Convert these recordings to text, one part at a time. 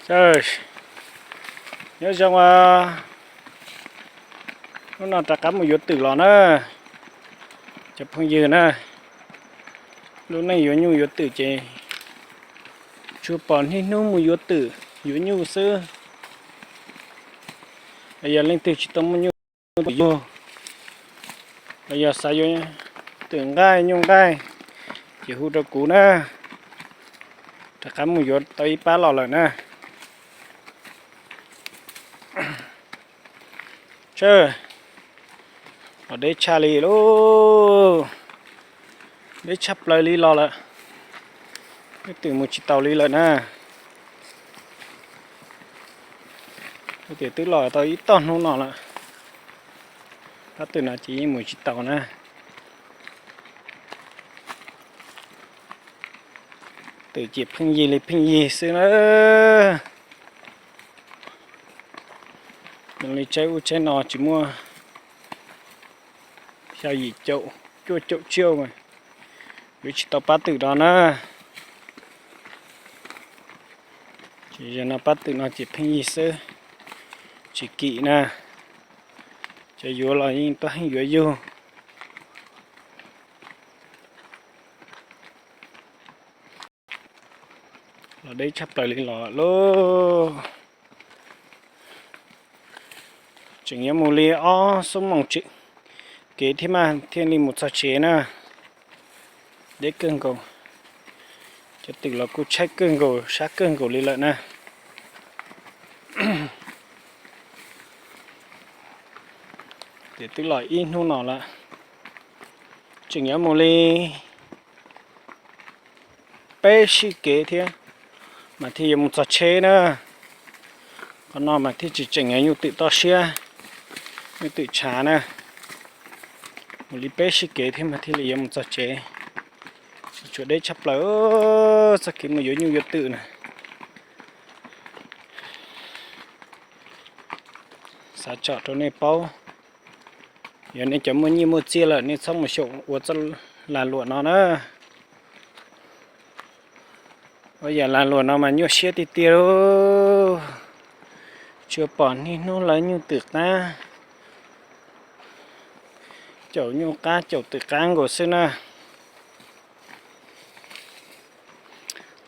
Nyob zoo, hnub no rov qab mus yuav twm los na, cov phooj ywg na. Lub neej yuav nyuj yuav twm ces tsuas pom niaj hnub mus yuav twm yuav nyuj xwb. Yog leej twg tsis tau muaj nyuj yuav, los yog xav yuav twm nqaij nyuj nqaij, ces hu rau kuv na, rov qab mus yuav tau ib pab los lawm na. Los deb tshaj li lauj, deb tshaj plaws li los lawm, twb mus tsis taus li lawm na. Tias twb los tau ib tog hnub no lawm, pab twm no ces yeej mus tsis taus na. Twm ces pheej yig li pheej yig xwb na. Li tsaib ub tsaib no tsis muaj xya yim caum cuaj caum tsiaj, yuav tsis tau pab twm no na. Ces yog no pab twm no ces pheej yig xwb, tsis kim na. Cov yuav los yeej tuaj heej yuav yug. Los deb tshaj plaws li los lauj. Tseem yuav mus li ob xuab moos kev thiab mas thiaj li mus txog tsev na. Deb kawg nkaus, cov twm los kuj tshaib kawg nkaus sab kawg nkaus li lawm na. Ces twb los ib hnub no lawm, tseem yuav mus li peb sij kev thiab mas thiaj yuav mus txog tsheb na. Qhov no mas thiaj tsis tseem yuav nyuj twm toj siab, nyuj twm tshav na. Mus li peb sij kev thiab mas thiaj li yuav mus txog tsev. Tshuav deb tshaj plaws txoj kev mus yuav nyuj yuav twm na. Xav tsom rau nej paub, yog nej cov muaj nyiaj muaj txiaj lawm nej txhob mus xyaum ua txoj lag luam no na. Ua yam lag luam no mas nyuaj siab tiag tiag lauj. Tsuas pom niaj hnub lawv nyuj twm qab, caum nyuj qab caum twm qab nkaus xwb na.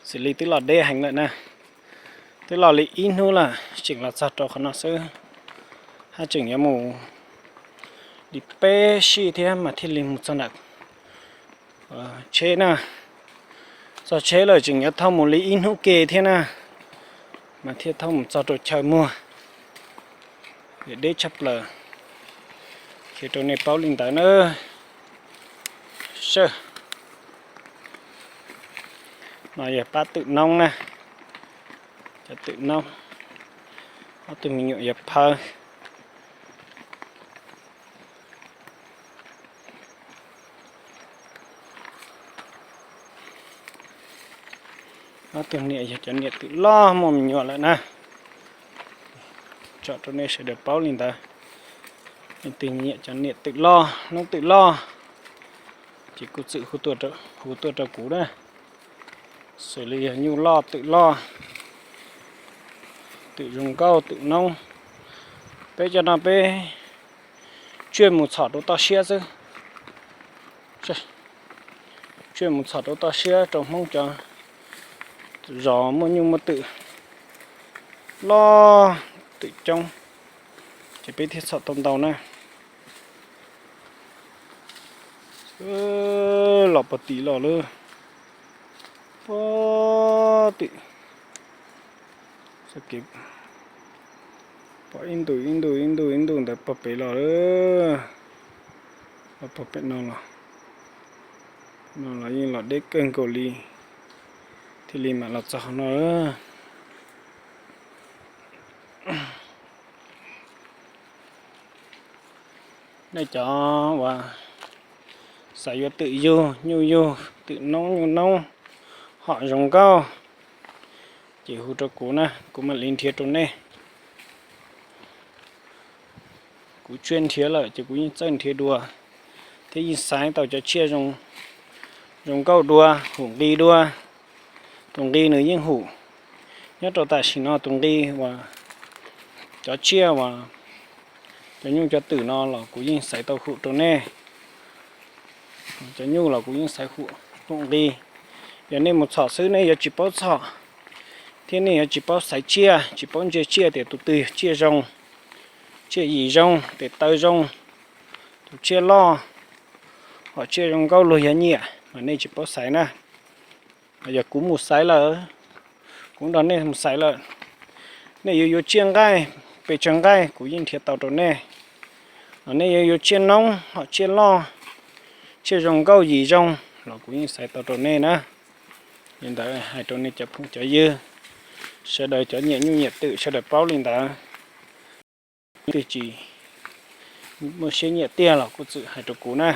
Xws li twb los deb heev lawm na, twb los li ib hnub lawm tseem los txog rau qhov no xwb, haj tseem yuav mus li peb sij thiab mas thiaj li mus txog ntawm tsheb na. Txog tsheb lawm tseem yuav thauj mus li ib hnub ke thiab na, mas thiaj thauj mus txog rau chaw muag. Deb tshaj plaws, qhia rau nej paub li ntawd na. Sawb, no yog pab twm noob na, cov twm noob, ob tug me nyuam yog phawj. Ob tug niam yog cov niam twm loj muaj me nyuam lawm na. Tsom rau nej sawv daws paub li ntawd. Leej twg nyiam cov niam twm loj noob twm loj ces kuj txwm hu tuaj rau kuv na. Xws li yog nyuj loj twm loj, twm zoo nkauj twm noob, peb cov no peb tsuas mus txhom rau toj siab xwb. Tsuas mus txhom rau toj siab rau Hmoob cov zos muaj nyuj muaj twm loj, twm coob, ces peb thiaj txhom tau ntau na. Los pog tim los lawm, pog tim, pom ib ntus ib ntus ib ntus ib ntus ntawd pog pem los lawm. Los pog pem no los, no los yeej los deb kawg nkaus li, thiaj li mam los txog qhov no. Nej cov uas xav yuav twm yug nyuj yug, twm noob nyuj noob, hom zoo nkauj, ces hu rau kuv na, kuv mam li nrhiav rau nej. Kuv tsuas nrhiav lawm ces kuv yeej txawj nrhiav dua, thiab yeej xaiv tau cov tsiaj zoo nkauj dua, hum nqi dua. Tus nqi nws yeej hum, Nyob rau tam sim no tus nqi uas cov tsiaj uas cov nyuj cov twm no los kuv yeej xaiv tau hum rau nej. Cov nyuj los kuv yeej xaiv hum nqi. Yog nej mus txhom xwb nej yuav tsis paub txhom, thiab nej yuav tsis paub xaiv tsiaj, tsis paub ntsia tsiaj tias tus twg yog tsiaj zoo, tsiaj yim zoo, tes taw zoo, tus tsiaj loj, hom tsiaj zoo nkauj luag yog nyiam mas nej tsis paub xaiv na. Yog kuv mus xaiv lawm, kuv nrog nej mus xaiv lawm, nej yuav yuav tsiaj nqaij, pes tsawg nqaij kuv yeej nrhiav tau rau nej. Nej yuav yuav tsiaj noob, hom tsiaj loj, tsiaj zoo nkauj yim zoo los kuv yeej xaiv tau rau nej na. Li ntawd hais rau nej cov phooj cov ywg, sawv daws cov nyiam nyuj nyiam twm sawv daws paub li ntawd. Twg tsis muaj siab nyiam tiag los kuj txwm hais rau kuv na.